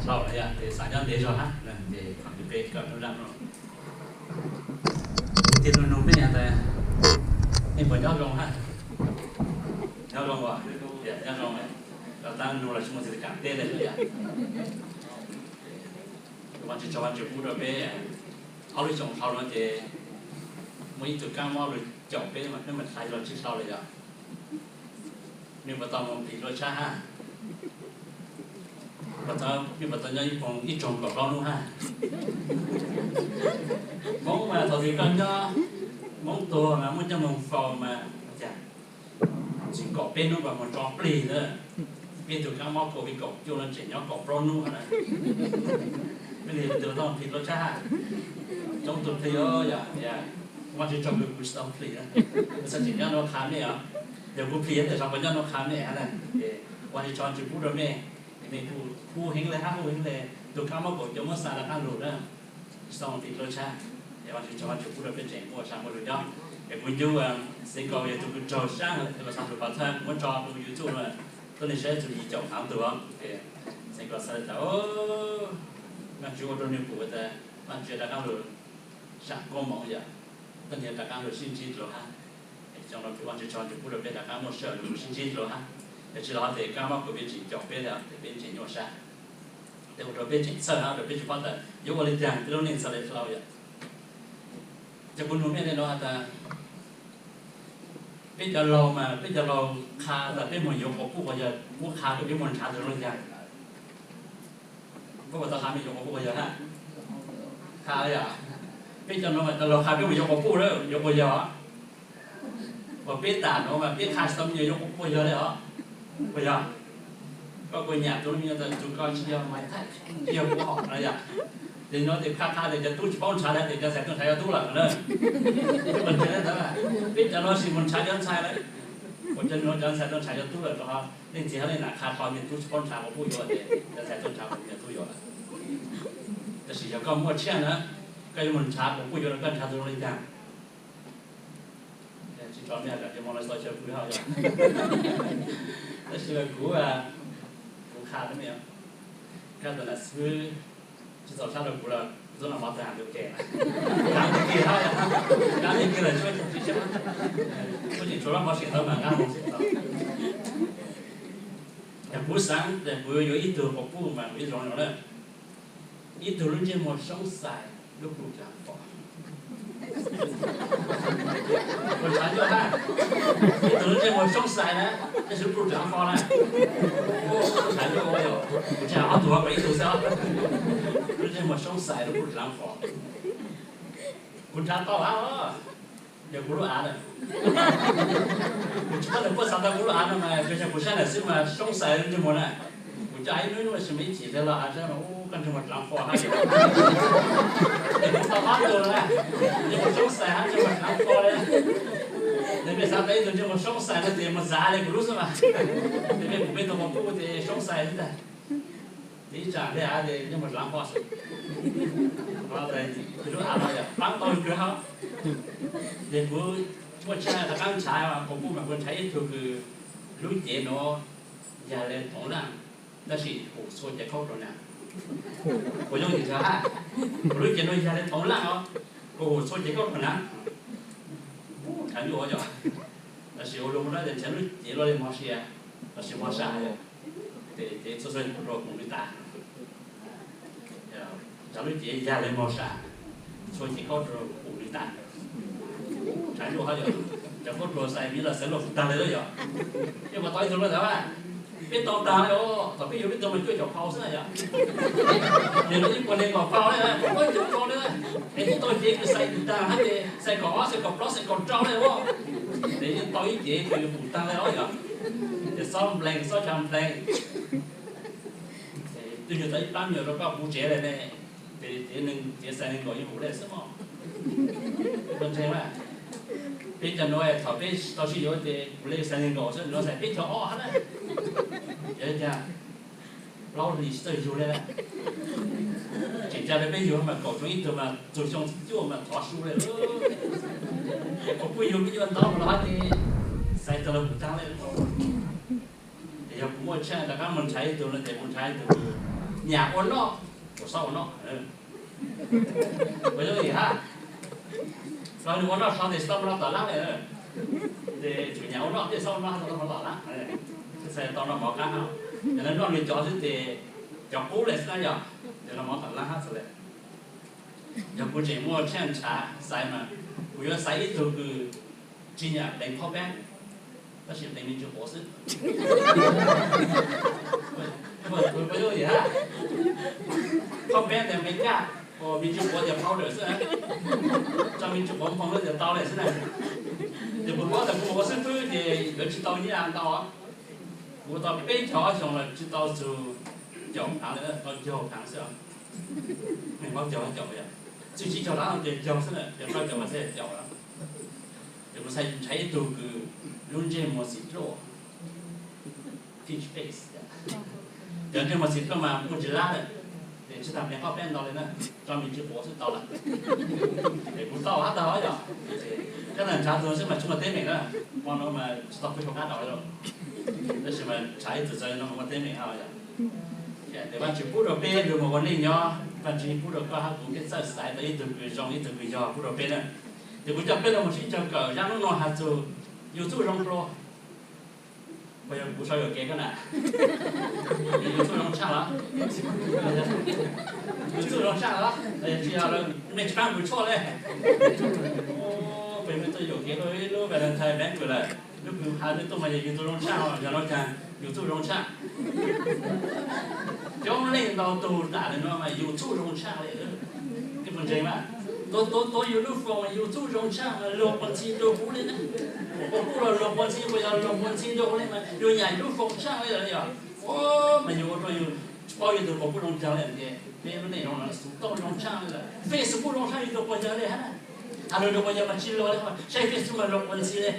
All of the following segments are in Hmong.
Tau lawm yom, ces xav nyob ntev zog hab, ces peb kawm nub zaj no. Tiag nug nug peb niam tas, nej puas nyob zoo hab? Nyob zoo as, nyob zoo. Rau tab nug los tsis muaj txiv kam teb li yom. Ua tsis tsaug Vajtswv pub rau peb ob lub xyoo dhau no ces muaj ib tug kab mob lug caum peb mas peb mam txhais los tsis dhau lawm yom. Nej puas tau moog plig dlua tshab hab? Nej puas tau nyob ib poog ib tsoog kaum plaub nub hab? Moob mas thaum twg koj nyob, Moob tuag mas muaj coj moog faus mas cas tsis kaum peb nub mas moog tso plig ntawd. Peb tug kab mob COVID kaum cuaj no tseem nyob kaum plaub nub na. Peb li tus tau plig dlua tshab hab? Coob tug plig os yom, Vajtswv tsaug kws kuv tsis tau plig na. Kuv txhaj tseem nyob nuav qha mej os. Yog kuv plig tas xyov puas nyob nuav qha mej hab na. Ces Vajtswv tsaug Vajtswv pub rau mej, mej kuj hu heev le hab hu heev le. Tug kab mob kaum cuaj muab xa rov qaab lug na. Tsis tau plig dlua tshab. Es Vajtswv tsaug Vajtswv pub rau peb tseem muaj sa muaj lug nyob. Es kuv ncu Xeev Kaus yog tug kws raug saab lawm, los txog lug pov thawj kuv muab tso rau YouTube no, tuab neeg saib txug yim caum hnaav tug os. Xeev Kaus txhais tas Vajtswv ua rau nwg pum tas Vajtswv rov qaab lug saam koob moov yom, tuab neeg rov qaab lug sib ntsib dlua hab. Xyoo no peb Vajtswv tsaug Vajtswv pub rau peb rov qaab muaj sij hawm lug sib ntsib dlua hab. Yog tsis los hab tes kab mob COVID tseem caum peb le, tes peb tseem nyuaj sab. Tes ua rau peb tseem txhawj hab, rau peb tsis paub tas yuav ua le caag peb lub neej txhad le hlau yom. Ces kuv nug mej le nuav has tas peb cov laug mas peb cov laug qha tas peb moog yuav quas puj quas yawg, muab qha tas peb moog nrhav tug zoo le caag? Puab puas tau qha mej yuav quas puj quas yawg hab? Qha yom. Peb cov nuav mas cov laug qha peb moog yuav quas puj, yuav quas yawg. Uas peb tam nuav mas peb qha tsis tau me nyuam yuav quas puj quas yawg le os. Puas yog? Koj kuj nyam tus me nyuam tas tus ko tsis yog my type, tsis yog kuv hom no yom. Ces nuav tes qha qha tes cov tub tsis paub nrhav le tes cov ntxhais tuaj nrhav cov tub lawm na. Peb cov nuav tsis mus nrhav cov ntxhais lawm. Kuas cov nuav cov ntxhais tuaj nrhav cov tub lawm rau qhov leej txiv hab leej nam qha qhov me tub tsis paub nrhav quas puj yuav tes cov ntxhais tuaj nrhav quas puj yuav lawm. Tab sis yog koj muaj tshiab na, koj yuav mus nrhav quas puj yuav, koj nrhav tus zoo le caag? Tsis tso mej, cov mo no tau chaw pw hab. Tab sis kuv, kuv qha rau mej, koj tus nam xib hwb tsis txaus sab rau kuv los kuv tuaj noj mov tag kuv ke, khav kis hab, khav kis lawm tsis muaj tsis tseem tshuav lub mov tseem tau mas nqab moo tseem tau. Yog kuv xaav tas kuv yuav ib tug quas puj mas kuv yuav zoo no na. Ib tug lub ntsej muag soob xais lub pluj dlaav qhos. Kuv nrhav nyuaj hab. Ib tug lub ntsej muag soob xais na, tab sis lub pluj dlaav qhos na. Nrhav nyuaj ua yog kuv tsis hais ob tug, kuv ib tug xwb. Lub ntsej muag soob xais lub pluj dlaav qhos. Kuv nrhav tau hab os. Yog kuv lub av na. Kuv tsis paub nws puab xav tau kuv lub av no mas, kuv saib nam xib hwb mas soob xais ntsej muag na. Kuv coj ib hnub ib hnub sim ib chim tag los av tsaib mas ub koj ntsej muag dlaav qhos hab. Kuv tau ob tug na, ntsej muag soob xais hab ntsej muag dlaav qhos le. Ces mej xav tau ib tug ntsej muag soob xais no ces mus txav le kuv lub xwb mas. Ces mej pum peb tug quas puj ces soob xais xwb tag. Ces ib tsam le av ces ntsej muag dlaav qhos xwb. Lub av no yog paab tau kawg hab. Ces kuv muaj tshiab rov qaab nrhav quas puj mas kuv nrhav ib tug kws lub cev nuav yag le Toov Laaj, tab sis hum txhua cev khaub rua naav. Kuv yooj yim tshaj hab, kuv lub cev nuav yag le Toov Laaj os, kuv hum txhua cev khaub rua naav. Nrhav nyuaj yog, tab sis ua lug mus dab ces nrhav lub cev luaj le mog sia, tab sis mog sab, ces txhua txhua rua kuv li tas. Nrhav lub cev yag le mog sab, txhua cev khaub rua kuv li tas. Nrhav nyuaj hab yog, cov khaub rua xais miv lawm xais luaj kuv taag le lawm yog. Peb puas tau ib tug le tas, peb tau taag le os, thaum peb yug peb tug mas cuaj caum phau xwb yog. Yog lub ib puas nees nkaum phau le, puas tau ib caum phau le. Es tau cev kws xais kuv taag hab ces xais kaum ob, xais kaum plaub, xais kaum rau le os. Ces yeej tau ib cev kws kuv taag le os yog. Ces xob nplees, xob tshav nplees. Twb yug tau ib pab me nyuam rau koj puv tsev le ne, ces cev xais nees nkaum yeej hum le xwb mog. Ntseeg mas, peb cov nuav thaum peb tau sib yuav ces kuv le xais nees nkaum xwb, nws xais peb caug ob hab na. Ces plaub hlis tsis txawj yug le. Tseem ca le peb yug mas kaum tsoom ib tug mas txug xyoo cuaj mas thov su le. Kuv kuj yug me nyuam ntau los hab ces xais tau le kuv taag le. Ces yog kuv muaj tshiab rov qab mus nrhav ib tug no ces kuv nrhav ib tug Nyam ua noj, ua xauj ua noj, ua yooj yim hab. Los nws ua noj so tes tsis tau mus noj tom lab li, tes tsum nyam ua noj tej xauj noj hab tau noj tom lab, txhais tau noj mov qab hab. Yog lawv noj nws cov xwb tes cov qub lawm xwb na yog, yog noj mov tom lab hab txhais lawm. Yog kuv tseem muaj tsheej tshav xaiv mas kuv yuav xaiv ib tug kws tsis nyam pleev qhob peeb, tab sis pleev me ntsis quav xwb. Qhob peeb tes me kaj, me ntsis quav tes powder xwb, tso me ntsis quav nphoo xwb tes tau lawm xwb na. Ces kuv paub tas kuv ua xib fwb ces yuav tsis tau nyiaj ntau. Kuv ua tau peb caug ob xyoos los tsis tau txug caum phaav li, tau caug phaav xwb. Neeg paub caug caum yog txij tsib caug lab no ces caug xwb na, yog rau caum mas thiaj caum lawm. Ces kuv xav nrhiav ib tug kws lub ntsej muag xim dluaj, peach face. Cov ntsej muag xim dluaj mas muaj tsis lab lawm, ces tsis tas pleev qhob peeb ntau li na, tso me ntsis quav xwb tau lawm. Es kuv tau hab tau yog, koj ntawm nrhav tug xwb mas tsis muaj teeb meem na, hmo no mas tsis tau pw saum qab dau li, tab sis mas nrhav ib tug txawv no muaj teeb meem hab yog. Ces Vaajtswv pub rau peb lug mus ua neej nyob, Vaajtswv pub rau koj hab kuv peb txawj xaiv tau ib tug kws zoo ib tug kws yog pub rau peb na. Ces kuv coj peb lug mus sib koom kawm zaj lub no has txug YouTube zoo dlua. Puas yog kuv sau yuam kev koj na? YouTube zoo tshaj los? YouTube zoo tshaj los? Tsis yog, mej tsis paab kws tshuaj le. Puas yog mej tuaj yuam kev rau ib lub Valentine banquet lawm, lub kws has mej tuaj mas yog YouTube zoo tshaj, yog no cas YouTube zoo tshaj? Coob leej ntau tug tam le no mas YouTube zoo tshaj le. Koj puas ntseeg mas? Tuav tuav tuav yus lub foos mas YouTube zoo tshaj mas luag quas ntxhi rua huv le na. Quas puj los luag quas ntxhi, puas yog luag quas ntxhi rua huv le mas yus nyam yus lub foos tshaj le yog. Mas yus ua rau yus tsis paub yus tus quas puj zoo caag le tias peb lub neej zoo no xov tooj zoo tshaj le, Facebook zoo tshaj yus tus quas yawg le hab. Has lug rau quas yawg mas tsis luag le, saib Facebook mas luag quas ntxhi le.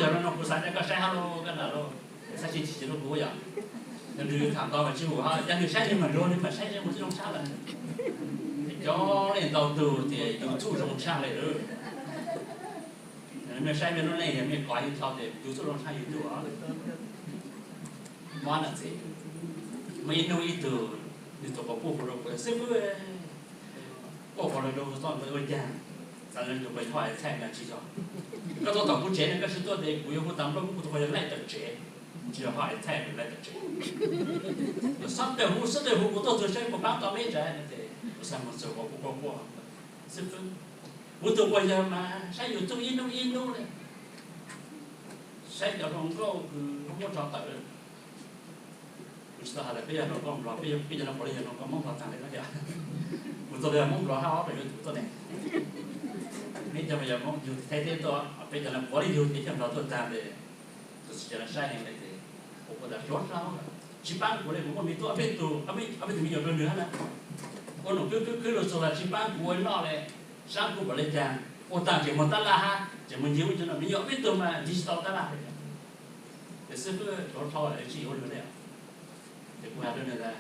Yog no no kuv xav rau koj saib hab lauj, koj nam lauj, saib tsis tsis lub kuv yog. Nws tham ntau mas tsis hum hab, yog nws saib nws mas luag, nws mas saib nws mus tsis zoo tshaj lawm. Coob leej ntau tug tias YouTube zoo tshaj le. Mej saib mej lub neej yog mej kov ib tug tias YouTube zoo tshaj YouTube os. Mob na txiv, muaj ib hnub ib tug, nws tus quas puj hu rau kuv xib fwb, koj ua qhov lawv rau txoj ua caag, xav lawv tus quas yawg ho hais thaij mas tsis yog. Koj tuaj tom kuv tsev no koj tsis tuaj tes kuv yuav hu tas nplauj kuv tus quas yawg laij tawm tsev, tsis yog ho hais thaij laij tawm tsev. Xob tawm hu, xob tawm hu kuv tuaj txug saib kuv paab tau meb ntsa, kuv xav mus txug quas puj quaj quaj. Xib fwb, kuv tus quas yawg mas saib YouTube ib hnub ib hnub le, saib cov hluas nkauj kws muab tso tawm. Kuv tsis tau has tas peb yog hluas nkauj Nplog, peb cov no puav leej yog hluas nkauj Moob Nplog taag le no yog. Kuv txog yog Moob Nplog hab ob peb yug tuaj ne, neb cov mas yog Moob yug Thaib teb tuaj, peb cov no puav leej yug teb chaws Nplog tuaj taag le. Tus txiv cov no saib heev le tes, kuv ua tas suav dlhau, tsis paab kuv le, kuv muaj me tub ob peb tug, ob peb tug me nyuam rau nws hab na. Ua num khwb khwb khwb lug txug los tsis paab kuv ua noj le, saab kuv npaum le caag, ua taag tseem muag tab laj hab, tseem muag ncig ub ncig no, me nyuam ob peb tug mas ncig tsis tau tab laj. Ces xib fwb suav dlhau tsis yuav nws le. Ces kuv has rau nws tas,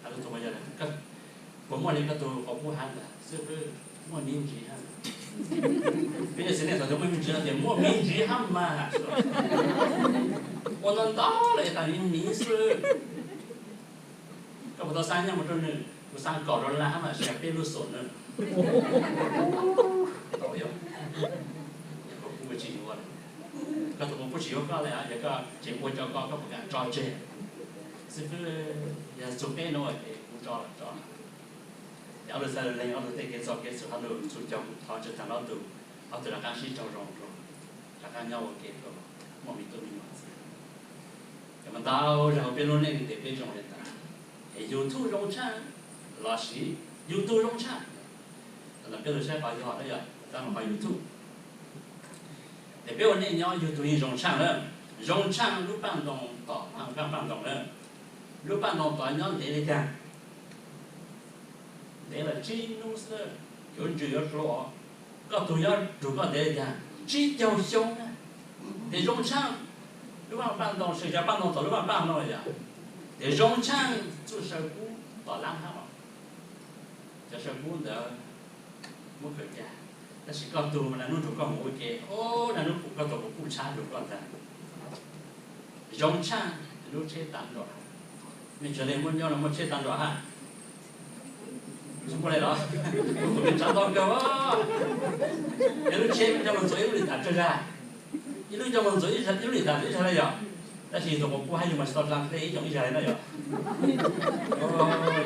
has rau tus quas yawg, puas muaj le koj tus quas puj hab ntag? Xib fwb, muaj me ntsis hab. Peb cov txiv neej thaum twg muaj me ntsis no tias muaj me ntsis hab mas. Ua ntau ntau le tas me ntsis xwb. Koj puas tau xa nyiaj mus rau nws? Kuv xa kaum dollar hab mas, tsis yog peb lub xum na. Tau yog, koj tus quas puj tsis yuav koj le, yog koj tseem ua rau koj, koj puas kam tso tseg? Xib fwb, yog txug peb nuav ces kuv tso los tso. Ces ob tug txhaj le leeg ob tug tej kev txuj kev xwm, ob tug txhaj caug, thov Tswv taag ob tug, ob tug rov qaab sib raug zoo dlua, rov qaab nyob ua ke dlua, muaj me tub me nyuam ntxiv. Ces mas ntau zaug peb lub neej tes peb zoo le ntawd, es YouTube zoo tshaj lossis YouTube zoo tshaj? Tam no peb lug saib qhov yog na yog, tab qhov YouTube. Es peb ua neej nyob YouTube yeej zoo tshaj na, zoo tshaj lub paaj ntoo tom, paaj ntoo na. Lub paaj ntoo tod nyob ntev le caag? Ntev lawm tsib hnub xwb, yuav ntsws yuav dlua. Koj tug nyob nrug koj ntev le caag? Tsib caug xyoo na. Tes zoo tshaj lub paaj ntoo, sawv cov paaj ntoo tom lub paaj ntoo yog, tes zoo tshaj txuj saw kub tom lab hab. Cov saw kub ntawd muab khaws cag, tab sis koj tug mas naj nub nrug koj mus ua ke, naj nub koj tug kuj tshab nrug koj ntag. Zoo tshaj lub tsheb tav nrog. Mej tsa le muaj nyob no muaj tsheb tag nrho ha? Tsis muaj le los? Kuv tsav tau kawg. Es lub tsheb coj mus ntxuav ib lub lim tas tsawg zag? Ib lub coj mus ntxuav ib lub lim tas ntxuav ib zag le yom? Tab sis tus quas puj hab yug mas tsis tau dlaa dlej ib xyoos ib zag le no yom?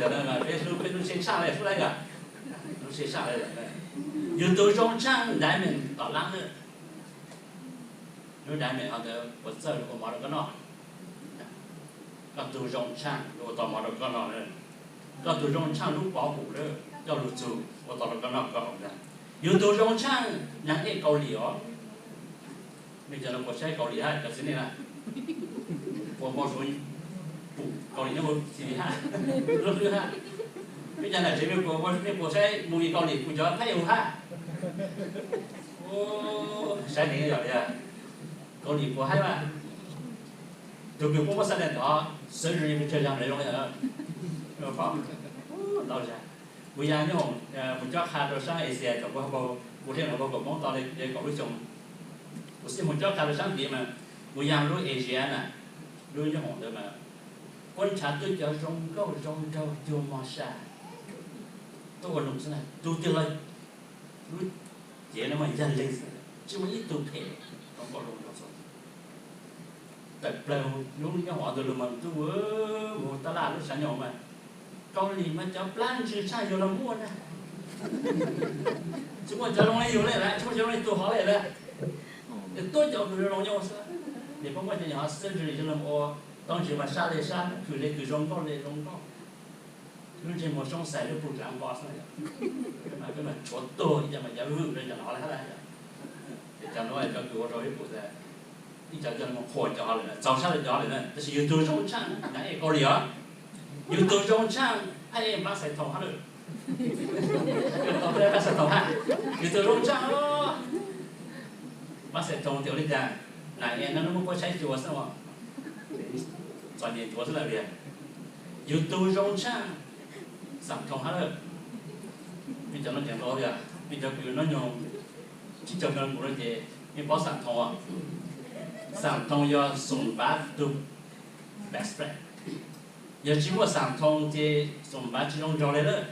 Yog peb hlub peb lub tsheb tshaj le hlub lawm yom? Lub tsheb tshaj le. Yug tug zoo tshaaj diamond tom lab lawm. Lub diamond ho ntawd puas txawj ua mov rau koj noj? Koj tug zoo tshaaj ua tau mov rau koj noj lawm. Koj tug zoo tshaaj lub pov hum lawm coj lug txug ua tau rau koj noj koj haus ntag. Yug tug zoo tshaaj naag ej Kaus Lim os. Mej cov no puas saib Kaus Lim hab cov txiv neej na? Puas npau suav pum Kaus Lim nyob huv T V hab, lub hlwb hab? Mej cov nam tsev mej puas, mej puas saib movie Kaus Lim pum cov phab ej huv hab? Saib neeg yog li Kaus Lim puas haib mas. Tug kws puab muab xab le tod surgery pes tsawg zag lawv zoo li ntawd? Ntau zag. Kuv yaam nyob hoom mus cob qha rau saab Asia cov kuv, kuv hab npaum kaum moob tau le kaum lub xyoo. Kuv xib mus cob qha rau saab tid mas kuv yaam lub Asia na, lub nyob hoom ntawd mas puab nrhav tub cov zoo nkauj zoo nraug cuag mos sa tuaj ua noog xwb na. Tug twg los lub cev no mas yog leeg xwb, tsis muaj ib tug phem, zoo nkauj zoo nraug xwb. Tawm plawg lub nyob hoom ntawd lug mas ntuj, mus tab laj lub saav nyoog mas Kaus Lim mas cov plab ntswg tshaaj yug los muaj na. Tsis muaj cov zoo le yug le lawm, tsis muaj cov zoo le tug hov le lawm. Es tuab cov kws zoo nyob xwb. Nim puab muaj cov nyuam qhuav surgery coj los ua tau ntsws mas sab le sab, kws le kws zoo nkauj le zoo nkauj. Lub ntsej muag soob xais lub pug dlaav nqo xwb. Peb mas tshuav tuag ib co mas cov vwm rau cov no le hab. Ces cov nuav cov kws ua rau ib pum tas ib co coj mus qhuas cov hov lawm, txaus sab rau cov hov lawm na. Tab sis yug tug zoo tshaaj naag ej Kaus Lim os, yug tug zoo tshaaj phab ej Npab Xais Thoo hab lawm. Npab Xais Thoo hab, yug tug zoo tshaaj Npab Xais Thoo tes ua li cas, naag ej nub nub muab puab saib xyuas xwb os. Txom nyem tuav xwb lawm li. Yug tug zoo tshaaj Xaam Thoo hab lawm. Mej cov nuav ceev tau li, mej cov kws nub nyoog tsib caug xyoo kuv no ces mej paub Xaam Thoo os. Xaam Thoo yog Xoom Npab tug best friend. Yog tsis muaj Xaam Thoo ces Xoom Npab tsis zoo nraug le lawm.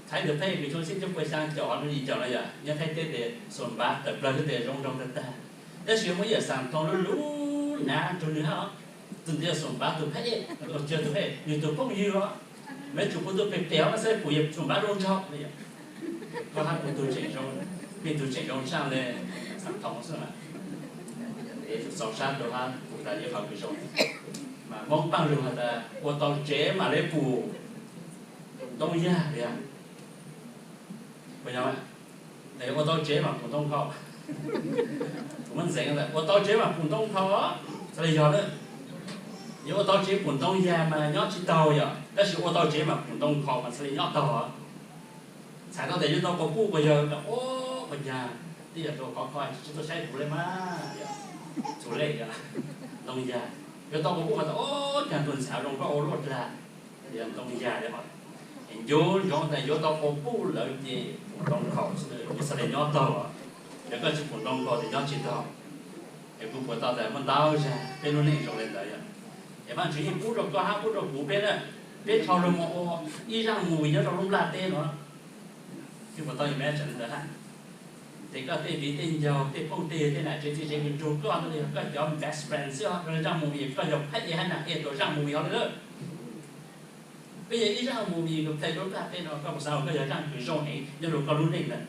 Thaib tus phab ej kws xyoo txheeb cuaj pua xyaa caum hov rau yim caum no yog nyob Thaib teb tes Xoom Npab tawm plawg xwb tes zoo nraug tag tag. Tab sis muaj ib yam Xaam Thoo lub lub nav nrug nwg hab os. Tug ntawd yog Xoom Npab tug phab ej, tug phab ej, nwg tug phooj ywg os. Mej tsum pum tug pem pem hov no xwb pum yog Xoom Npab zoo nraug. Koj hab kuv tug tseem zoo, mej tug tseem zoo tshaaj le Xaam Thoo xwb mas. Es txaus sab rau hab kuv tas yuav qhov kws zoo. Mas Moob paaj lug has tas ua tau tsev mam le pum ntoo yag li. Puas yog? Ua tau tsev mas pum ntoo nkhaus. Kuv muab ntxeev tas ua tau tsev mas pum ntoo nkhaus, txhad le yog na. Yog ua tau tsev pum ntoo yag mas nyob tsis taug yom, tab sis ua tau tsev mas pum ntoo nkhaus mas txhad le nyob taug. Txhais tau tas yuav tau quas puj puas yawg tas, o, puas yog, twb yog rau qhov koj tsis tuaj saib kuv le mas, txhua le yog ntoo yag. Yuav tau quas puj mas tas, o, caag tus ntxhais zoo nkauj ua luaj dlag, yog ntoo yag li hov. Es ncu ntsoov tas yuav tau quas puj lawm ces pum ntoo nkhaus xwb, txhad le nyob taug. Yog koj tsis pum ntoo nkhaus ces nyob tsis taug. Es kuv pum tau tas muaj ntau zag peb lub neej zoo le ntawd yog. Es Vaajtswv yeej pub rau koj hab pub rau kuv peb na, peb dhau lug moog ua ib zaaj movie nyob rau lub nplaj teb no. Peb puas tau imagine le ntawd hab? Ces koj tej viv tej ncaus tej phooj tej ywg tej nam tsev txiv tsev kws nrug koj ntawd yog koj cov best friend xwb os, rau zaaj movie koj yog phab ej hab naag ej rau zaaj movie hov le lawm. Peb yog ib zaaj movie kws play rau nplaj teb no, koj puas xaav koj yog zaaj kws zoo heev nyob rau koj lub neej ntawd?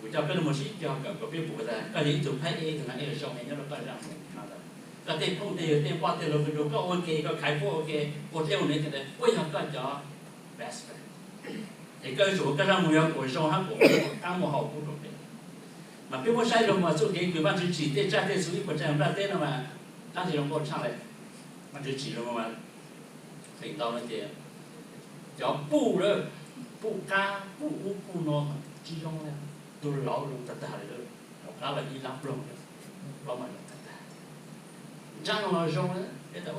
Kuv coj peb lug moog sib cog kawm kom peb pum tas koj yog ib tug phab ej ib tug naag ej zoo heev nyob rau koj zaaj movie no ntawd. Koj tej phooj tej ywg tej npoj tej lug kws nrug koj ua ke, koj khaiv puab ua ke, ua dleb ua neeb tej ntawd puab yog koj cov best friend. Es koj yuav tsum ua koj zaaj movie kom zoo hab kom muaj qaab muaj hau pub rau peb. Mas peb muab saib lug mas txuj kev kws Vaajtswv tsim tej tsaj tej txhu ib puas tsaaj nplaj teb no mas dlaab tsi zoo nkauj tshaj le. Vaajtswv tsim lug mas feem ntau no ces cov puj lawm, puj qab puj ub puj no tsis zoo le, tug laus zoo tag tag le, rov qab los ib lab ploog, plaub mas zoo tag tag. Nraag los zoo, peb tas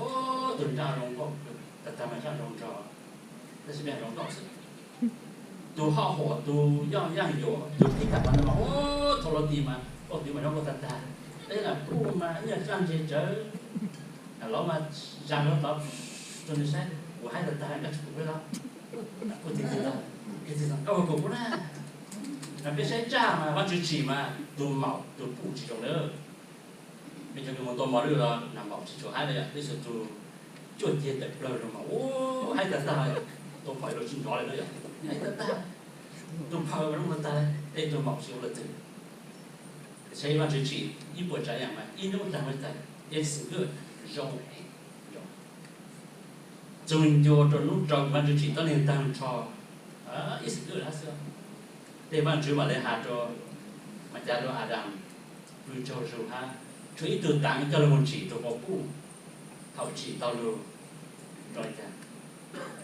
tug nraag zoo nkauj tag tag mas nraag zoo nraug, tab sis peb zoo nkauj xwb. Tug hoj huam, tug yoj yaaj yuam, tug thib kag qhov ntawd mas ua thau los tis mas kauj twv mas zoo nkauj tag tag. Tab sis puj mas ib nyuag txaj ntseg tsawv. Lov mas zaj lov tod rau nws saib, kuv haib tag tag koj tsis pum peb lov. Kuv tig tig tag, tig tig tag koj ua kuv pub na. Peb saib tsaj mas Vajtswv tsim mas tus maum tus pum tsis zoo lawm. Peb cov mus tua mos lwj los nag maum tsis tshua haib li, tab sis tus cuaj ceg tawm plaws zoo mas ua haib tag tag, tua phom los tsis nrov li na yom, haib tag tag. Tus phom mas zoo tag tag, tej tus maum tsis ua luaj twg. Saib Vajtswv tsim ib puas tsav yam mas ib hnub tag muaj tag, it's good, zoo heev. Txug ncua rau hnub rau Vajtswv tsim tuab neeg tag nrho, it's good hab xwb. Tej Vajtswv mam li has rau, mas cas rau Adam, pw tsaug zug hab, tshuav ib tug taav coj lug mus tsim tus quas puj. Thaum tsim tau lug, rau li cas?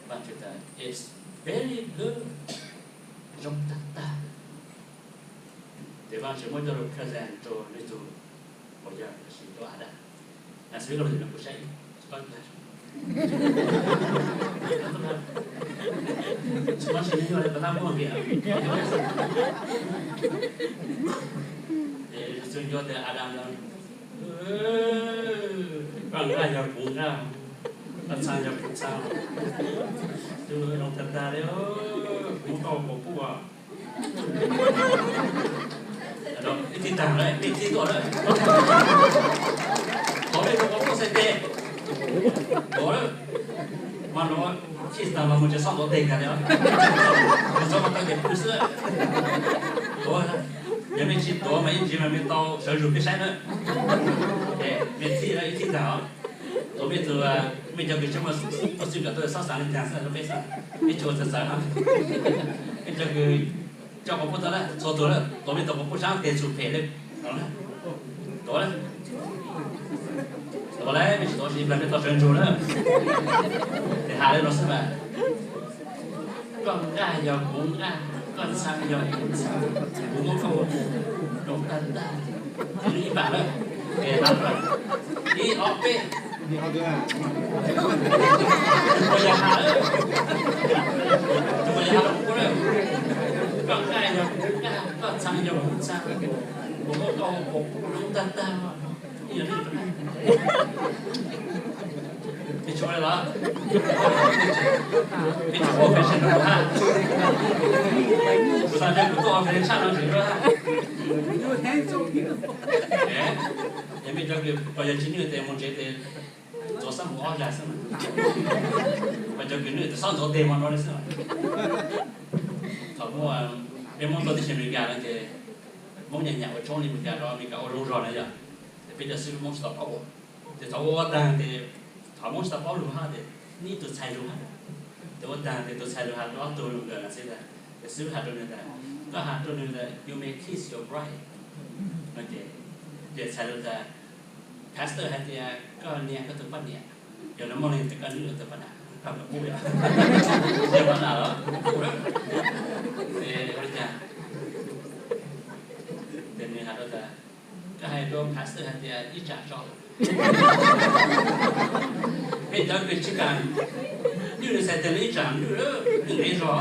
Vajtswv tas it's very good, zoo tag tag. Ces Vajtswv muab coj lug present rau nwg tug quas yawg lossis rau Adam. Xws li koj lug kuv saib, txug ncua tias Adam, koj nqaj yog kuv nqaj, koj txhaa yog kuv txhaa, zoo tag tag li, kuv muab koj ua quas puj. Ib txhij taag lawm, ib txhij tuaj lawm. Tov mej tug quas puj xwb tes. Tuav lawm. Mas nuav txhij taag mas mus tsev xob tuav teg kag li. Mus txog mas tau ces pw xwb. Tuav, yog mej tsis tuav mas ib ntsis mas mej tau sawv zug peb saib na. Mej txhij lawm, ib txhij taag os. Tuav mej tug, mej cov kws tsis muaj xwb kom tuaj xob xaav li taag xwb rau peb xwb, peb tsis ua txawv txawv no. Mej cov kws coj quas puj tau lawm, txhua tug lawm, tuav mej tug quas puj saab tes txhum phem li. Tuav lawm, tuav lawm, mej tsis tuav tsis plag mej tau sawv ntsug lawm. Tes has li no xwb mas, koj nqaj yog kuv nqaj, koj txhaa yog kuv txhaa, kuv muab koj ua zoo tag tag. Ib pam lawm, ib ob peb, tus quas yawg has lawm, tus quas yawg has lawm, koj nqaj yog kuv nqaj, koj txhaa yog kuv txhaa, kuv muab koj ua quas puj zoo tag tag. Mej tsis ua li los? Mej tsis ua fashion rau kuv hab. Kuv xav tias kuv tuaj ua fashion tshaj no tseem dua hab. Yog mej cov kws pom yog tsis nwj tes mus tsev tes ntxuav xab mus ob zag xwb. Pom cov kws nwj tes xob ntxuav teg mas no li xwb. Thaum muaj, peb Moob tuaj teb chaws Amelikas no ces Moob nyam nyam ua tshoob li Amelikas rau Amelikas ua zoo zog na yom. Ces peb cov xib hwb Moob tsis tau paub ua. Ces thaum ua ua taag ces, thaum Moob tsis tau paub lug hab ces, nib tug txhais lug hab. Ces ua taag ces tug txhais lug has rau ob tug lug nkawm na xwb tas, ces xib hwb has rau nwg tas, koj has rau nwg tas you may kiss your bride. Ces txhais lug tas, pastor hais tias koj nias koj tug poj niam, yog nws muaj leej twg koj nwj tug poj niam, koj puj yog, yog poj niam los puj lawm. Ces ua li cas? Ces nws has rau tas, koj hais rau pastor hais tias ib tsam tso. Peb cov kws tsis kam nwj nws txhais tes li ib tsam nwj, nwj ntev zog.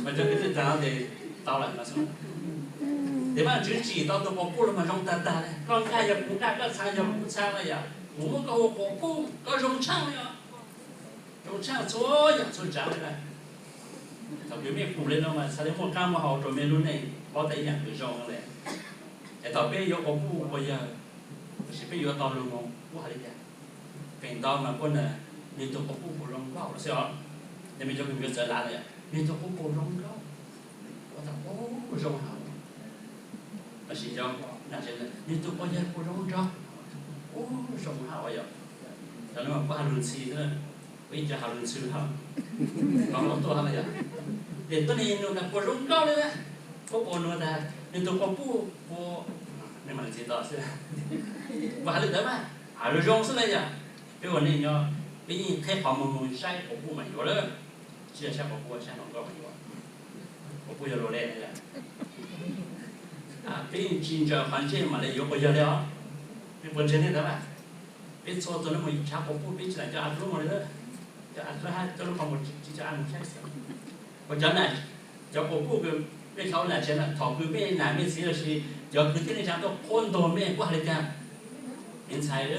Mas cov kws nwj taag ces tau lawm no xwb. Ces Vaajtswv tsim tau tug quas puj los mas zoo tag tag li, koj nqaj yog kuv nqaj, koj txhaa yog kuv txhaa na yom, kuv muab koj ua quas puj, koj zoo tshaaj li os. Zoo tshaaj txhua yam txhua tsaav li na. Thaum kws mej pum li no mas txhad le muaj qaab muaj hau rua mej lub neej, paub tas ib yaam kws zoo le. Es thaum peb yuav quas puj quas yawg, lossis peb yuav tau lug moog, puab has li cas? Feem ntau mas puab tas, nwg tug quas puj puas zoo nkauj los xwb os. Ces mej cov kws yuav txawv lav le, nwg tug quas puj puas zoo nkauj, puab tas, u, zoo hab. Lossis cov nam tsev, nwg tug quas yawg puas zoo nraug, u, zoo hab yom. Cov nuav mas puab has lug ntxhi xwb, puab ib co has lug ntxhw hab, tuaj hab le yom. Ces tuab neeg nug tas puas zoo nkauj le, puab puas nug tas nwg tug quas puj puas, mej mam le ntxhi tau xwb. Puab has le ntawd mas has lug zoo xwb le yom. Peb ua neej nyob, peb yeej qheb qhov muag moog saib quas puj mas yuav lawm, tsi yog saib quas puj, saib hluas nkauj mas yuav. Quas puj yog luag le na yom. Peb yeej tsi ntsaws qhov ntsej mam le yuav quas yawg le os. Peb puas ntseeg le ntawd mas? Peb txhua tug le moog nrhav quas puj, peb tsi lam coj a dlub moog le, coj a dlub hab coj lub qhov muag tsi coj a moog saib xwb. Ua cov nam, cov quas puj kws mej tau nam tsev na, thaum kws mej nam mej txiv lossis cov kwv tij neej tsaa tuaj qhuab ntuas mej puab has le caag? Me ntxhais,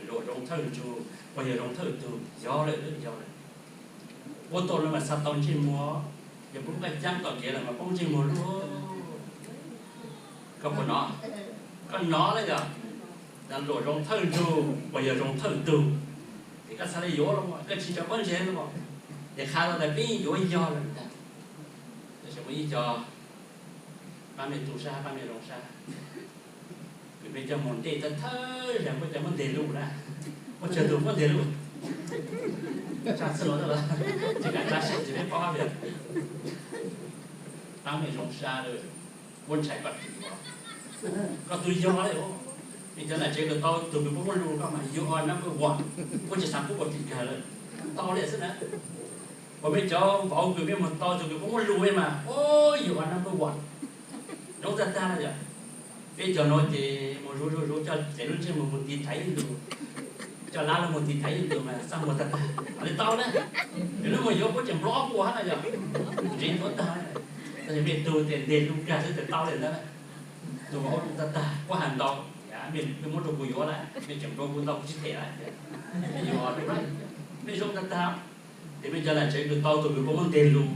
Luam zoo thawj ntsug, puas yog zoo thawj tug? Yog lawm, yog lawm. Puab tuaj no mas xav tau ntsej muag, yog puab muab koj caab tom kev lawm mas poob ntsej muag lug. Koj puas nov? Koj nov lawm yog? Luam zoo thawj ntsug puas yog zoo thawj tug? Ces koj txhad le yuav los, koj tsis tau pob ntseg los, ces qha tau tas peb yuav yog lawm ntag. Tab sis muaj ib co pab mej tu sab, pab mej zoo sab, kws mej coj moog dej thawj thawj zag puab cov muab nteg lug na, muaj tsawg tug muab nteg lug, tsa txhij los tsis kaam tsa sib tsi peb paub hab tias pab mej zoo sab lawm, puab ntshai koj tsis yuav. Koj tus yog le, mej cov nam tsev kws tau tug kws puab muab lug koj mas you are number one, puab tsis xaav pub koj ris kag lawm, tau le xwb na. Kuas mej cov vauv kws mej moog tau tug kws puab muab lug mej mas, o, you are number one. Zoo tag tag na yog. Peb cov nuav ces moog zuv zuv zuv coj txev lub ntsej muag moog tiv thaiv ib ntus, coj lab lug moog tiv thaiv ib ntus mas txaj muag tag tag, le tau na. Lub moog yuav puab tseem nplua ob puas hab na yog, ntsev tuav tag. Tab sis mej tug tes nteg lug kag xwb tes tau le ntawd. Tug vauv zoo tag tag, puab has ntau, mej muab rua kuv yuav lawm, mej tseem nplua kuv ntau kuv tsis them lawm. Mej zoo tag tag. Ces mej cov nam tsev kws tau tug kws puab muab nteg lug,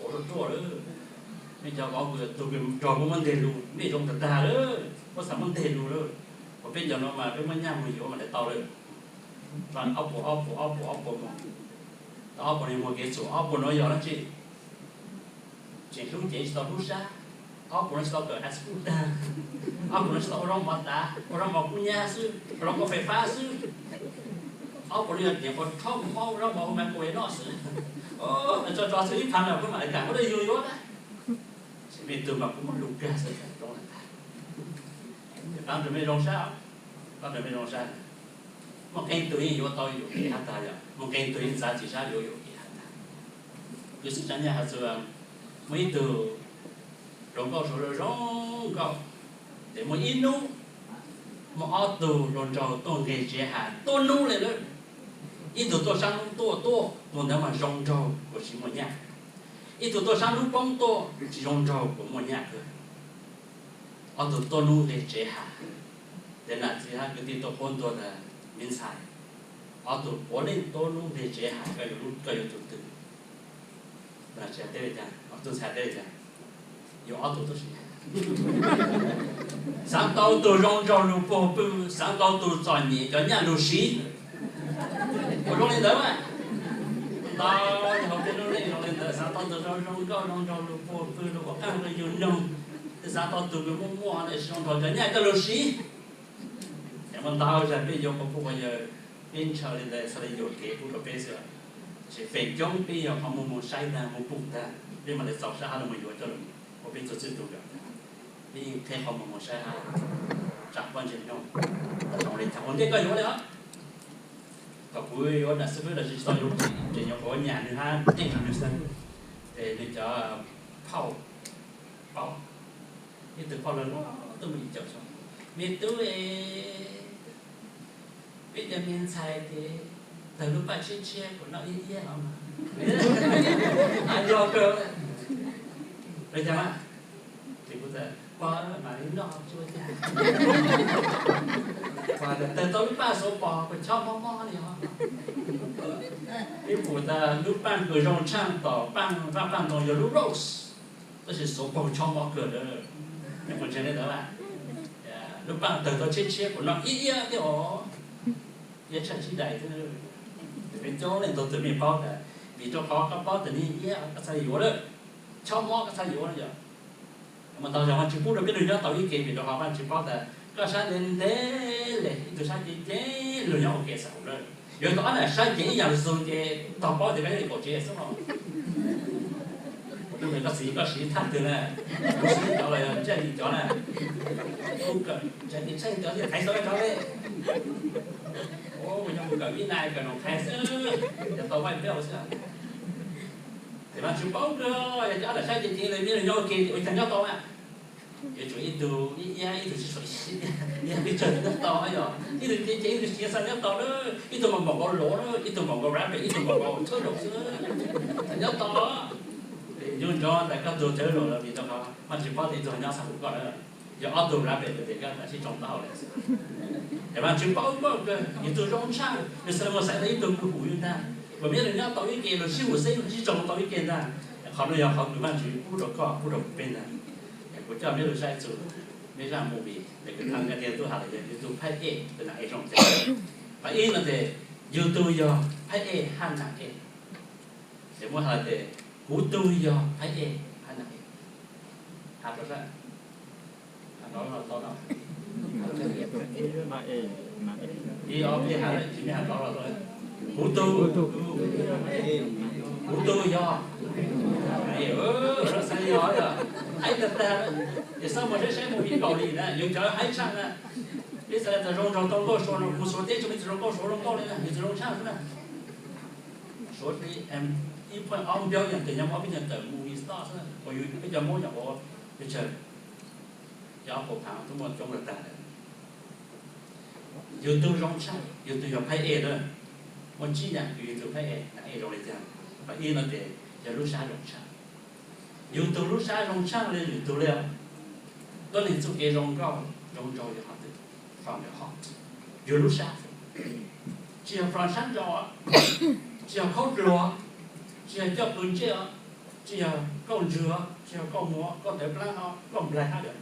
ua ruaj ruaj lawm. Mej cov vauv kws tug kws raug puab muab nteg lug, mej zoo tag tag lawm, puab xav muab nteg lug lawm. Kuas peb cov nuav mas peb muaj nyaj moog yuav mas le tau lawm. Ob puas, ob puas, ob puas, ob puas moog, tau ob puas nuav moog kev txhum, ob puas nuav yog dlaab tsi? Tseem hlub ces tsis tau hlub sab. Ob puas nuav tsis tau kawm high school tag, ob puas nuav tsis tau ua zaub mov tav, ua zaub mov kub nyab xwb, ua zaub mov fais fab xwb. Ob puas nuav yog tias quas rhaub mob ua zaub mov ua microwave noj xwb. Tso tso xwb ib phav na kuv mam li kam kuv le yug yuav na. Ces mej tug mas kuv muab lug kag xwb zoo na. Paab rua mej zoo sab, paab rua mej zoo sab. Muaj qee tug yeej yuav tau yuam kev hab tag, yog muaj qee tug yeej txav tsis sab yuav yuam kev hab tag. Kuv xaav tsaa nyaj has txug muaj ib tug hluas nkauj suav zoo nkauj, ces muaj ib nub muaj ob tug hluas nraug tuaj nqeg tsev has tuab nub le lawm. Ib tug tuaj saab nub tuaj tuaj, tug ntawd mas zoo nraug kuas tsis muaj nyaj. Ib tug tuaj saab nub poob tuaj tsis zoo nraug kuas muaj nyaj kawg. Ob tug tuab nub nqeg tsev has, ces nam txiv hab kwv tij tuaj puab ntuas tas, me ntxhais, ob tug puav leej tuab nub nqeg tsev has, koj yuav tug twg? Nam txiv teb le caag, ob tug ntxhais teb le caag? Yuav ob tug tuab si. Xaav tau tug zoo nraug lug puag pw, xaav tau tug txom nyem cov nyaj lug siv. Puas zoo le ntawd mas? Ntau, hauv peb lub neej zoo le ntawd, xaav tau tug zoo zoo nkauj zoo nraug lug puag pw lug ua qaab rua yug noog, xaav tau tug kws muaj muaj zoo nraug cov nyaj coj lug siv. Es muaj ntau zag peb yuav quas puj quas yawg, peb ntshaw le ntawd txhad le yuam kev pub rua peb xwb. Tab sis feem coob peb yog qhov muag moog saib tag moog pum tag peb mam le txaus sab hab lug moog yuav coj lug ua peb tug txwj tug kawm. Peb yeej qheb qhov muag moog saib hab, tsaam pob ntseg nyob. Tau zoo le caag ua ntej koj yuav le os. Thaum kuv yuav dam xib fwb los tsis tau yuav, ces nyuam qhuav nyam nwg hab eej nwg xwb, ces nwg cov phauj paub, ib tug phauj lawg tuaj mus caum, me tub, peb cov me ntxhais ces tawg lub paj tshiab tshiab kuas noj iab iab os. Yog kawg, le caag? Ces kuv tas, pog, mam li noj tsi ua cas. Tawg tau lub paj xuav pos kuas chob mob mob li os. Ib pum tas lub paaj kws zoo tshaaj tom paaj, paaj ntoo yog lub rose, tab sis xuav paug chob mob kawg lawm. Mus ntseeg le ntawd, lub paaj tawg tau tshiab tshiab kuas noj iab iab thiab os. Iab tshaj sib dais xwb. Peb coob leej ntau tus mej paub tas, vim rau qhov koj paub tas nws iab koj txhaj yuav lawm, chob mob koj txhaj yuav yog. Mas ntau zag Vaajtswv pub rau peb lug nyob tau ib ke, vim rau qhov Vaajtswv paub tas koj sab ntev ntev le, ib tug sab ceev ceev lug nyob ua ke xwb lawm. Yuav tau ob nam sab ceev ib yaam lug xwb ces tog paub tias koj yuav kaum tsev xwb os. Ua tug koj txiv koj siv thaj twg na, kuv siv cov los yog Ntsaj Yim cov na. Kuv kawm Ntsaj Yim, Ntsaj Yim cov thiaj thaiv tau koj cov le. Kuv yog mus kawm Vib Nais kawm Noom Qhais xwb, yog tau Vaajtswv paub xwb. Ces Vaajtswv paub kawg, yog cov nam sab ceev ceev le, mej lug nyob ua ke ua caag nyob tau na. Yuav tsum ib tug iab ib tug tsis tshua iab, peb tsawg nyob tau yog, ib tug ceev ceev ib tug siav xav nyob tau lawm, ib tug mas npaum nkaus lov lawm, ib tug npaum nkaus rabbit, ib tug npaum nkaus turtle xwb, txhaj nyob tau. Nco ntsoov tas koj tug turtle los vim rau qhov Vaajtswv paub tas ib tug nyob txhaj huv koj lawm. Yog ob tug rabbit ces koj sib tsoo tau lawm. Es Vajtswv paub koj kawg, yus tus zoo tshaj, nws xav mus xaiv tau ib tug kws hum yus ntag. Kuas miab nws nyob tau ib ke, los sib hum xeeb sib tsoo tau ib ke ntag. Qhov no yog qhov kws Vajtswv pub rau koj, pub rau peb ntag. Kuv coj neb lug saib txug neb zaj movie, es kws thaum nkawd tias tuaj has yog yus tus phab ej, tus nam ej zoo cas. Qhov ib no ces yus tus yog phab ej hab nam ej. Ces muab has tias kuv tug yog phab ej hab nam ej. Has rau sab, has rau no, ib ob peb has, tsis has rau no. Kuv tug, kuv tug yog, xav yog, haib tag tag, ces xob mus saib saib movie Kaus Lim na, yus cov haib tshaj na. Peb xav tas zoo nraug tau nkauj suav no, kuv suav teb tsis muaj ib tug zoo nkauj suav zoo nkauj li na, yus tug zoo tshaj xwb na. Suav ib point ob billion tus nyob mob peb nyuag tawm movie star xwb na, uas yus peb cov Hmoob nyuam qhuav pes tsawg, cov qhuav phav twb muaj coob lawm tag lawm. Yus tug zoo tshaj, yus tug yog phab ej na. Muaj tsib yaam kws yus tug phab ej, nam ej zoo li cas. Qhov ib no ces yog lub sab zoo tshaj. Yus tug lub sab zoo tshaj li lwm tug li. Tuab neeg txuj kev zoo nkauj zoo nraug yog qhov twg? From the heart. Yog lub sab. Tsis yog from sab nraud, tsis yog khaub dluag, tsis yog coj qws ntsej os, tsis yog kauj ntswg os, tsis yog kauj muam, kauj tawv plaab os, kauj nplaig hab lawm.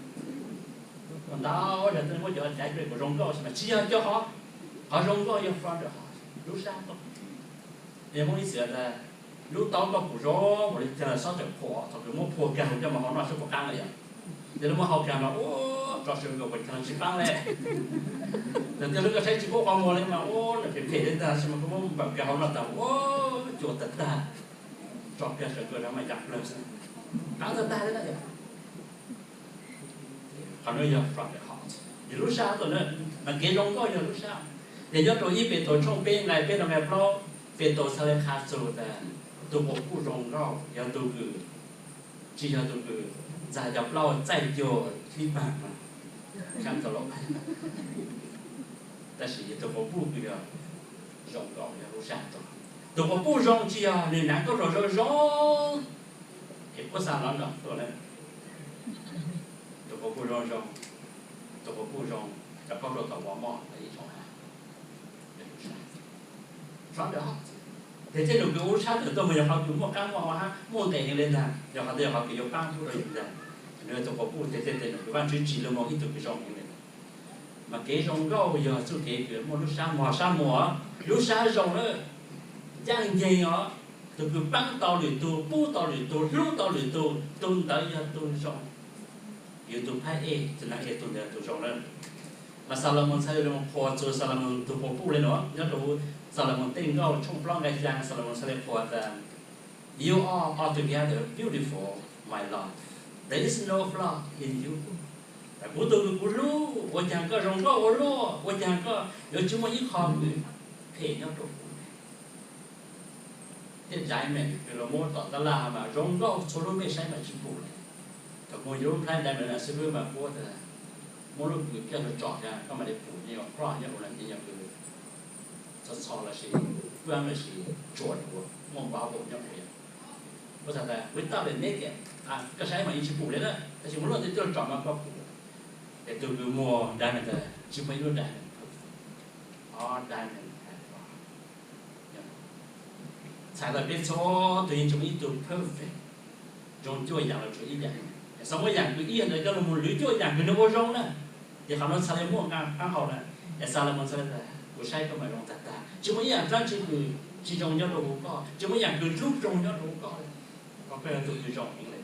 Ntawd yog muab cov caiv kuas zoo nkauj mas tsis yog cov hov. Qhov zoo nkauj yog from the heart, lub sab tau. Yog muaj ib txhia tas lub taub koj pum zoo npaum li cas xob tawm phuam, thaum kws muab phua kag lug coj mus hau noj saib puas qaab li yom. Ces lub muab hau kag mas ua tso sw nkaus puas tsis paab le. Thaum twg lub koj saib tsis pub qhov muag li mas ua phem phem li ntag, tab sis mas koj muab npawm kag hau noj tas ua cua tag tag, tso kag sawv nkaus mas yam plawg xwb, qaab tag tag li na. Qhov nuav yog from the heart, yog lub sab tau na, mas kev zoo nkauj yog lub sab. Ces nyob rau ib Petus tshooj peb nqai peb rau nqai plaub, Petus txhad le qha txug tas tug quas puj zoo nkauj yog tug kws tsis yog tug kws ntxag cov plaub txaij cuag hlib paag mas, tab sis yog tug quas puj kws yog zoo nkauj yog lub sab tau. Tug quas puj zoo tsis yog nwg naav kauj ruam zoo zoo es puab xa los nrog tuaj na. Tug quas puj zoo zoo, tug quas puj zoo, cov qaub rau tom Walmart ib tsoom hav. From the heart. Ces tej num kws ua lub sab tawm tuaj mas yog qhov kws muaj qaab muaj hau hab muaj nqis heev le ntag, yog qhov ntawd yog qhov kws yuav paab pub rau yus ntag. Nws yog tug quas puj ces tej num kws Vaajtswv tsim lug moog ib tug kws zoo heev le ntag. Mas kev zoo nkauj yog txuj kev kws muaj lub sab muag sab muag, lub sab zoo na, ncaaj nceeg os, tug kws paab tau lwm tug, pub tau lwm tug, hlub tau lwm tug, tug ntawd yog tug zoo. Yus tug phab ej, tug nam ej, tug ntawd tug zoo na. Mas Xalumoos txhad le qhuas txug Xalumoos tug quas puj le nuav, nyob rau Xalumoos tej nkauj tshooj plaub nqai xyaa, Xalumoos txhad le qhuas tas, You are altogether beautiful, my love. There is no flaw in you. Kuv tug kws kuv hlub, ua caag koj zoo nkauj ua luaj, ua caag koj yuav tsis muaj ib qho kws phem nyob rau kuv. Tej diamond kws los muab tom tab laj mas zoo nkauj txhua lub mej saib mas tsis pum le. Thaum kuv yuav lub plhaib diamond na xib fwb mas puab tas muab lub kws coj lug tsom tas koj mam le pum, nyob ua ploj nyob ua la nyob kws txho txho lossis pwj lossis tsuas nyob ua, muaj npav npaum nyob ua. Puab tas without the naked, koj saib mas yeej tsis pum le na, tab sis muab lub ntawd coj lug tsom mas koj pum. Es tug kws muag diamond tas tsis muaj ib lub diamond perfect. All diamond have flaw. Txhais tau peb txhua tug yeej tsis muaj ib tug perfect, zoo cuaj yaam los tshuav ib yaam. Es xob muab yaam kws ib yam ntawd coj lug moog lwv cuaj yaam kws nws ua zoo na. Ces qhov nuav txhais le muaj nqaa qaab hau na. Es Xalumoos txhais le tas kuv saib koj mas zoo tag tag, tsis muaj ib yaam dlaab tsi kws tsis zoo nyob rau huv koj, tsis muaj yaam kws dlub zoo nyob rau huv koj le. Koj yog tug kws zoo heev le.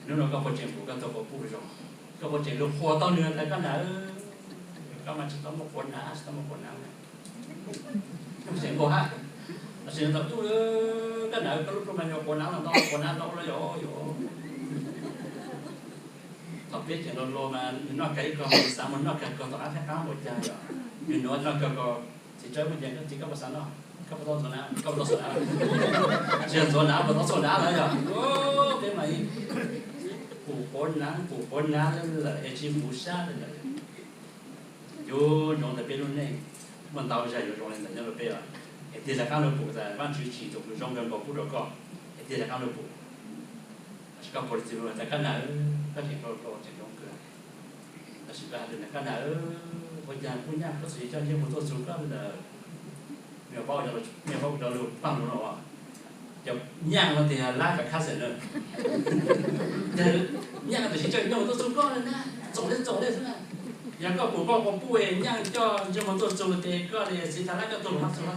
Hnub no koj puas tseem pum koj tug quas puj zoo? Koj puas tseem lug qhuas tau nwg tas koj nam, koj mas tsis tau muaj quas nav, tsis tau muaj quas nav. Koj puas tseem nqua hab? Tab sis tau tub, koj nam koj lub pluj mas yog quas nav los ntau, quas nav ntau los yog yog. Thaum peb tseem hluas hluas mas nws noj kawg ib kog, xav mus noj kawg kog tom qab thiab qab npaum caag yog nws nuav noj kawg kog. Txiv tsawb muaj ces koj txiv koj puas xav noj? Koj puas tau txhua nav? Koj puas tau txhua nav? Tsis yog txhua nav, puas tau txhua nav lawm yog? Peb mas pum quas nav, pum quas nav lawm es tsis pum sab lawm. Yuav zoo ntawm peb lub neej, muaj ntau zag yuav zoo li ntawd nyob rau peb. Es tig rov qaab lug pum tas Vaajtswv tsim tug kws zoo kawg nkaus pub rau koj, es tig rov qaab lug pum. Koj puas txiv mus tas koj nam, koj tseem rau rau tseem zoo kawg. Tab sis koj hais tias koj nam, ua cas kuv nyaj koj txawm coj ntsej muag tuaj txug koj ntawd, nyias paub cov lus paj mus no, cov nyaj no tias lab cov khab xeem na, nyaj no tiam sis coj ntsej muag tuaj txug koj na, txaus li txaus li xwb na. Yog koj pum koj quas puj nyaj coj ntsej muag tuaj txug ces koj li txiv tas lab coj tuaj lug hab xwb os.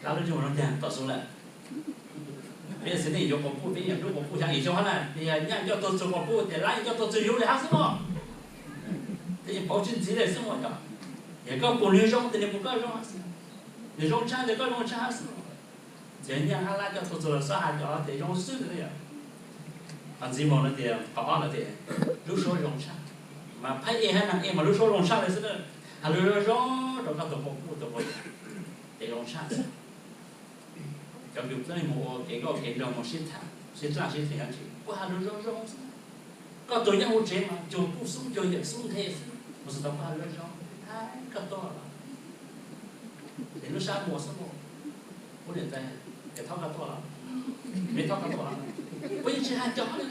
Lab lub ntsej muag no tiag tom xub lawm. Peb txiv neej yuav quas puj peb yeej hlub quas puj xyaa ib xyoos hab na, yog nyaj coj tuaj txug quas puj ces lab yeej coj tuaj txug yus li hab xwb mog. Peb yeej paub tsis ntxiv li xwb mog. Yog koj pum nwg zoo ces nwg pum koj zoo hab xwb, nwg zoo tshaj ces koj zoo tshaj hab xwb. Ces nyaj hab lab coj tuaj txug los xob has cov tias zoo xwb ntag. Qhov ntxiv mus no tias qhov ob no tias lub suab zoo tshaj, mas phab ej hab naag ej mas lub suab zoo tshaj li xwb na. Has lug zoo zoo rau koj tus quas puj tus quas yawm ces zoo tshaj. Cov kws pheej mus ua kev nkauj kev nraug mus sib tham sib dlaaj sib dlaim, puab has lug zoo zoo xwb. Koj tug nyob huv tsev mas cuag puj xub cuag yawm xub nthe xwb, mus txug tau puab has lug zoo zoo, koj tuaj los, es lub sab muag xwb, puab niam tais, es thaub koj tuaj los, me thaub koj tuaj los, puab yeej tsis has cov li.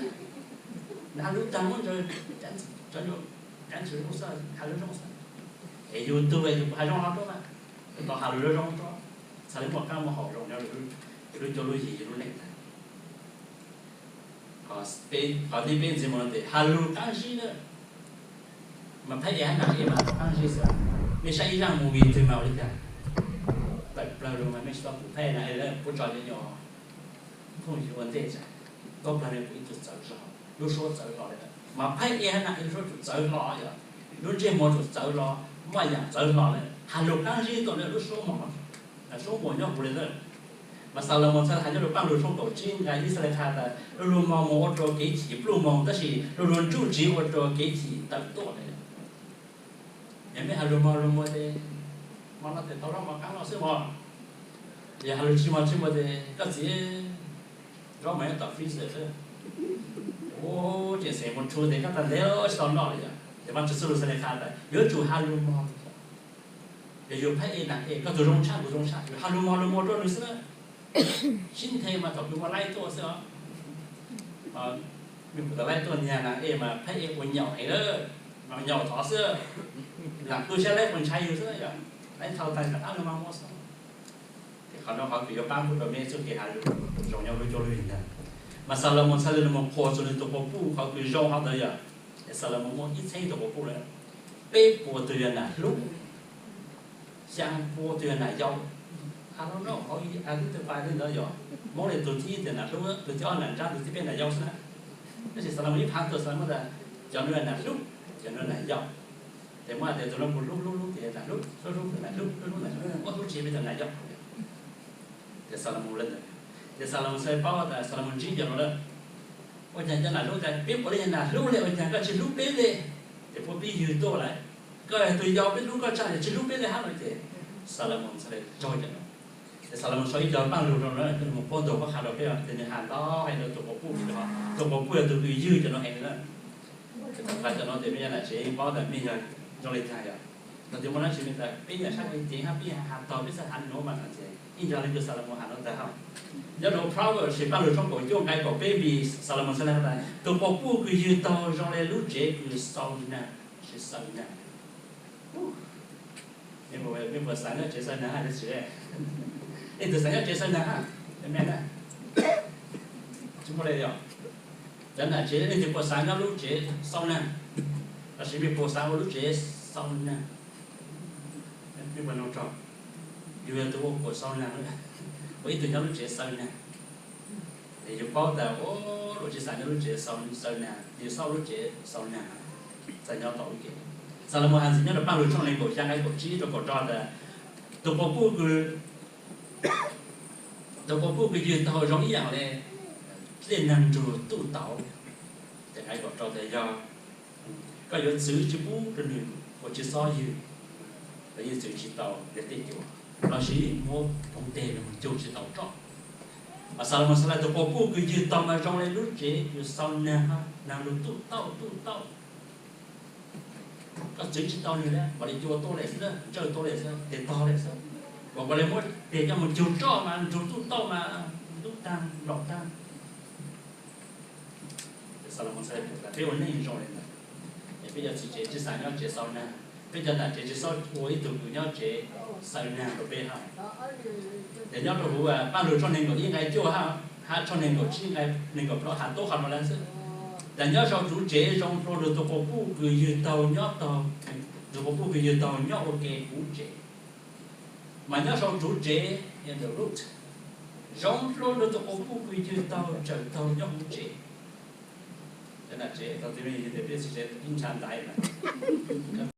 Nav lug taag muab ntsaws, cav ntshwv lub xwb, has lug zoo xwb. Es yus tug yus has zoo hov rau na, tau has lug zoo zoo rau, txhad le muaj qaab muaj haum zoo nyob lub cuab lub yig lub neej tag. Qhov thib peb ntxiv mus no tias has lug qaab zib na, mas phab ej hab naag ej mas qaab zib xwb. Mej saib ib zaaj movie twg mas ua li cas, tawm plawg lug mas mej tsis tau pum phab ej naag ej puab tso cov nyuas phooj ywg ua ntej, tawm plawg lug pum ib tug txawv zog, lub suab txawv hlo li. Mas phab ej hab naag ej lub suab tsum txawv hlo, yog lub ntsej muag tsum txawv hlo, muaj yaam txawv hlo lawm, has lug qaab zib tuaj lawm lub suab mos, suab muag nyob huv li ntawd. Mas Xalumoos txhaj has nyob rua Paaj Lug tshooj kaum tsib nqai ib txhaj le qha tas lu lug mos mus ua rua kev chim pluj moog, tab sis lu lug nruj tsiv ua rua kev chim tawm tuaj lawm. Yog mej has lug mos lug muag tes, mos no tes tau zaub mov qaab noj xwb mog. Yog has lug tsis mos tsis muag tes koj txiv zaub mov nyob tom freezer xwb. Ua tseem xeem mus rhu tes koj tag ntev tsis tau noj li yog. Ces Vaajtswv txuj lug txhaj le qha tas yuav tsum has lug mos. Yog yug phab ej naag ej, koj tug zoo tshaj kuv zoo tshaj, yug has lug mos lug muag rua nwg xwb na. Sib nthe mas thaum kws muaj laib tuaj xwb os. Mej pum tas laib tuaj nyag naag ej mas phab ej ua nyaum heev lawm, mas nyaum thov xwb, laam kuj saib laib puas ntshai yug xwb yog. Laib thaus taag rov qaab lug mos muag xwb. Ces qhov no qhov kws yuav paab pub rua mej txuj kev has lug zoo nyob lub cuab lub yig ntag. Mas Xalumoos txhaj le lug moog qhuas txug nwg tug quas puj qhov kws zoo hov ntawd yog, es Xalumoos muaj ib txheeb tug quas puj lawm, peb puas tug yog nam hlub, xyaa puas tug yog nam yau. Hab lub no hauv ib tug pais le ntawd yog, Moob le tug thib tias nam hlub, tug thib ob nam nrab, tug thib peb nam yau xwb na. Tab sis Xalumoos ib phaav tuaj Xalumoos tas cov nuav nam hlub, cov nuav nam yau. Ces muab hais tias tug nuav kuv hlub hlub hlub ces nam hlub, hlub hlub nam hlub, hlub hlub nam hlub, muab hlub tsis peb tas nam yau. Ces Xalumoos le ntawd, ces Xalumoos txhaj paub tas Xalumoos ntsib cov nuav lawm. Ua caag cov nam hlub tas peb puas le yog nam hlub le, ua caag koj tsis hlub peb le? Ces puab pib ywg tuaj lawm, koj yog tug yau peb hlub koj tsaaj yog tsis hlub peb le hab no ces Xalumoos txhaj le raug cov nuav. Ces Xalumoos sau ib co Paaj Lug rau nuav, coj moog paub ntaug paub qha rau peb, ces nwg has ntau heev rau tug quas puj, tug quas puj yog tug kws ywg cov nuav heev na. Ces thaum qha cov nuav ces mej cov nam tsev paub tas mej yog zoo le caag yog, thaum twg muaj dlaab tsi mej tas peb yog sab ceev hab peb has taug peb txhaj has nuav mas no ces ib yog le kws Xalumoos has nuav tas hab. Nyob rau Proverbs Paaj Lug tshooj kaum cuaj nqai kaum peb vim Xalumoos txhaj le has tas tug quas puj kws ywg taug zoo le lub tsev kws xau naag, tsis xaw naag. Mej puas xav nyob tsev xaw naag hab? Leej twg xav nyob tsev xaw naag hab? Tsis muaj le yog. Cov nam tsev leej twg puas xav nyob lub tsev xau naag? Tab sis mej puas xav ua lub tsev xau naag? Mej puas nug tog, yug yog tug ua kuas xau naag, ua ib tug nyob lub tsev xaw naag. Es yug paub tas luag tsis xav nyob lub tsev xaw naag, yug xauj lub tsev xau naag, txhaj nyob tau lub kev. Xalumoos has ntxiv nyob rau Paaj Lug tshooj nees nkaum xya nqai kaum tsib rau kaum rau tas tug quas puj kws, tug quas puj kws ywg taug zoo ib yaam le dlej naag nrug tuj tau. Ces nqai kaum rau tas yog koj yuav txwv tsis pub rau nwg uas tsis xob ywg, los yeej txwv tsis tau yog tej cua, lossis muab poov teg los cug tsis tau roj. Mas Xalumoos txhaj le tug quas puj kws ywg taug mas zoo le lub tsev kws xau naag, naag lug tuj tauj tuj tauj. Koj txwv tsis tau nwg le, npaum le cua tuaj le xwb, ntsawj tuaj le xwb, teg tog le xwb. Npaum le muab teg coj moog cug roj mas nrug tuj tauj mas dub taag nplaum taag. Xalumoos txhais tau tias peb ua neej zoo li ntawd, es peb cov txiv tsev tsis xav nyob tsev xaus nag, peb cov nam tsev tsis xav ua ib tug kws nyob tsev xaus nag rau peb hab. Ces nyob rau huv Paj Lug tshooj nees nkaum ib nqai cuaj hab tshooj nees nkaum tsib nqai nees nkaum plaub has tub qhov no lawm xwb. Ces nyob sau tsuv tsev zoo dlua lug tug quas puj kws ywg taug nyob taug, tug quas puj kws ywg taug nyob ua ke huv tsev. Mas nyob sau tsuv tsev, in the root, zoo dlua lug tug quas puj kws ywg taug tsawm taug nyob huv tsev. Cov nam tsev tau txiv me ywg tias peb txiv tsev ib ntshav ntaiv lawm.